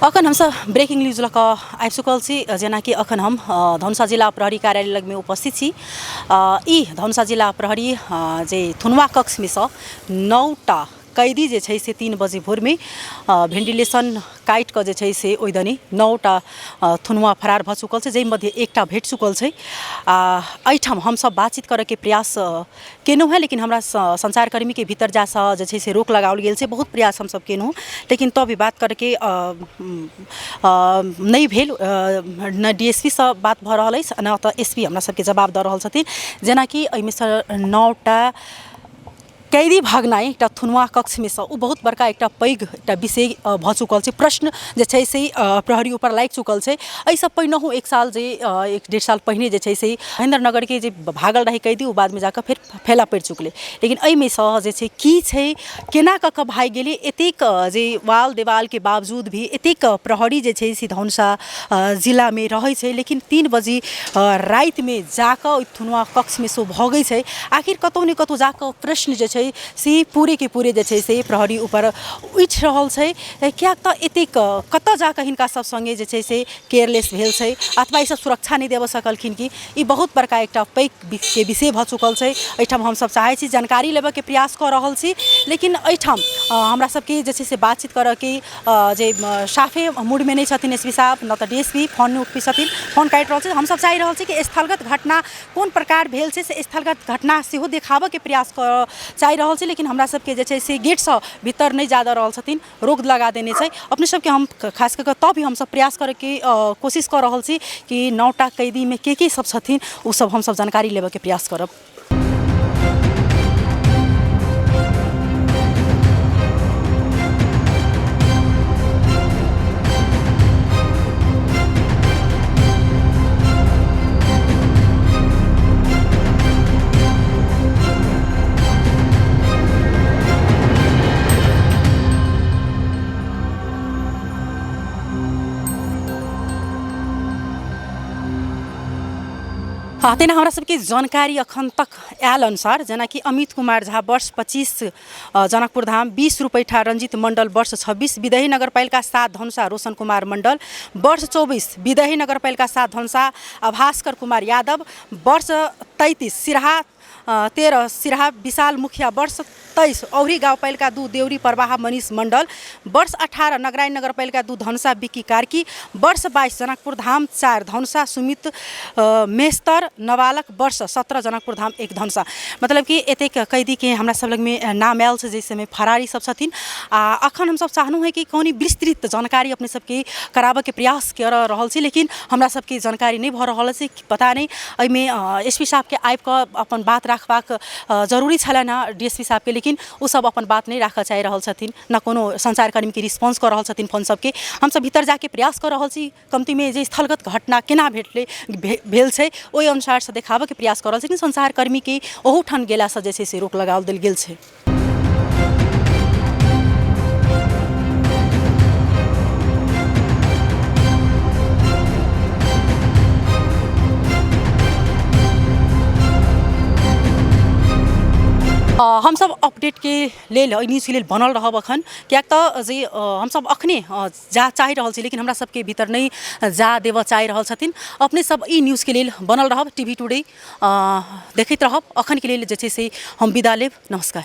अखन हमसब breaking news लऽ कऽ आबि चुकल छी। जेनाकि अखन हम धनुषा जिला प्रहरी कार्यालय लगमे उपस्थित छी। ई धनुषा जिला प्रहरी जे थुनवा कक्षमे सँ 9टा कैदी जे छै से 3 बजे भोरमे भेंटिलेशन काटि कऽ जे छै से ओहि दने 9टा थुनवा फरार भऽ चुकल छै, जाहि मध्य एकटा भेट चुकल छै। आ एहिठाम हमसब बातचीत करऽके प्रयास केलहुँ हेँ, लेकिन हमरा सञ्चारकर्मीके भीतर जासँ जे छै से रोक लगाओल गेल छै। बहुत प्रयास हमसब केलहुँ, लेकिन तब भी बात करैके नहि भेल। नहि डी एस पी सँ बात भऽ रहल अछि, नहि तऽ एस पी हमरा सबके जवाब दऽ रहल छथिन। जेनाकि एहिमेसँ 9टा कैदी भागनाइ एकटा थुनवा कक्षमे सँ ओ बहुत बड़का एकटा पैघ एकटा विषय भऽ चुकल छै। प्रश्न जे छै से प्रहरी ऊपर लागि चुकल छै। एहिसँ पहिनहु एक साल जे एक डेढ़ साल पहिने जे छै से महेन्द्रनगरके जे भागल रहै कैदी, ओ बादमे जाकऽ फेर फैला पड़ि चुकलै। लेकिन एहिमे सँ जे छै की छै, केना कऽ कऽ भागि गेलै, एतेक जे वाल देवालके बावजूद भी एतेक प्रहरी जे छै से धनुषा जिलामे रहै छै, लेकिन 3 बजे रातिमे जाकऽ ओहि थुनवा कक्षमे से ओ भगै छै। आखिर कतहु ने कतहु जाकऽ प्रश्न जे छै से पूरेके पूरे जे छै से प्रहरी ऊपर उठि रहल छै, किएक तऽ एतेक कतऽ जाकऽ हिनका सब सङ्गे जे छै से केयरलेस भेल छै अथवा ईसब सुरक्षा नहि देबऽ सकलखिन कि ई बहुत बड़का एकटा पैघ के विषय भऽ चुकल छै। एहिठाम हमसब चाहै छी जानकारी लेबऽके प्रयास कऽ रहल छी, लेकिन एहिठाम हमरा सबके जे छै से बातचीत करऽके जे साफे मूडमे नहि छथिन एस पी साहब, नहि तऽ डी एस पी फोन नहि उठबै छथिन, फोन काटि रहल छथिन। हमसब चाहि रहल छी कि स्थलगत घटना कोन प्रकार भेल छै से स्थलगत घटना सेहो देखाबऽके प्रयास कऽ चाहि रहल छी, लेकिन हमरा सबके जे छै से गेटसँ भीतर नहि जा दऽ रहल छथिन, रोक लगा देने छै। अपने सबके हम खास कऽ कऽ तब भी हमसब प्रयास करैके कोशिश कऽ रहल छी कि 9टा कैदीमे के के सब छथिन, ओ सब हमसब जानकारी लेबऽके प्रयास करब। हँ, तेना हमरा सबके जानकारी अखन तक आयल अनुसार जेनाकि अमित कुमार झा वर्ष 25 जनकपुर धाम, 20 रुपैठा रंजित मंडल वर्ष 26 विदही नगरपालिका 7 धनुषा रोशन कुमार मंडल वर्ष 24 विदही नगरपालिका 7 धनुषा भास्कर कुमार यादव वर्ष 33 सिरहा 13 सिरहा विशाल मुखिया वर्ष 23 औरी गाउँपालिका 2 देउरी प्रवाह मनीष मण्डल वर्ष 18 नगराई नगरपालिका 2 धनुषा विक्की कार्की वर्ष 22 जनकपुर धाम 4 धनुषा सुमित मेस्तर नाबालक वर्ष 17 जनकपुर धाम 1 धनुषा। मतलब कि एतेक कैदीके हमरा सब लगमे नाम आयल छै जाहि समय फरारी सब छथिन। आ अखन हमसब चाहलहुँ हँ कि कनि विस्तृत जानकारी अपने सबके कराबऽके प्रयास कर रहल छी, लेकिन हमरा सबके जानकारी नहि भऽ रहल अछि। पता नहि एहिमे एस पी साहबके आबिकऽ अपन बात रखबाक जरूरी छलनि हँ डी एस पी साहबके, लेकिन ओसब अपन बात नहि राखऽ चाहि रहल छथिन, नहि कोनो सञ्चारकर्मीके रिस्पॉन्स कऽ रहल छथिन फोन सबके। हमसब भीतर जाके प्रयास कऽ रहल छी कमतीमे जे स्थलगत घटना केना भेटलै भेल छै ओहि अनुसारसँ देखाबऽके प्रयास कऽ रहल छी, लेकिन सञ्चारकर्मीके ओहूठाम गेलासँ जे छै से रोक लगाओल देल गेल छै। हमसब अपडेटके लेल एहि न्यूजके लेल बनल रहब अखन, किएक तऽ जे हमसब अखने जा चाहि रहल छी, लेकिन हमरा सबके भीतर नहि जा देबऽ चाहि रहल छथिन। अपने सब ई न्यूजके लेल बनल रहब, टी वी टुडे देखैत रहब। अखनके लेल जे छै से हम विदा लेब। नमस्कार।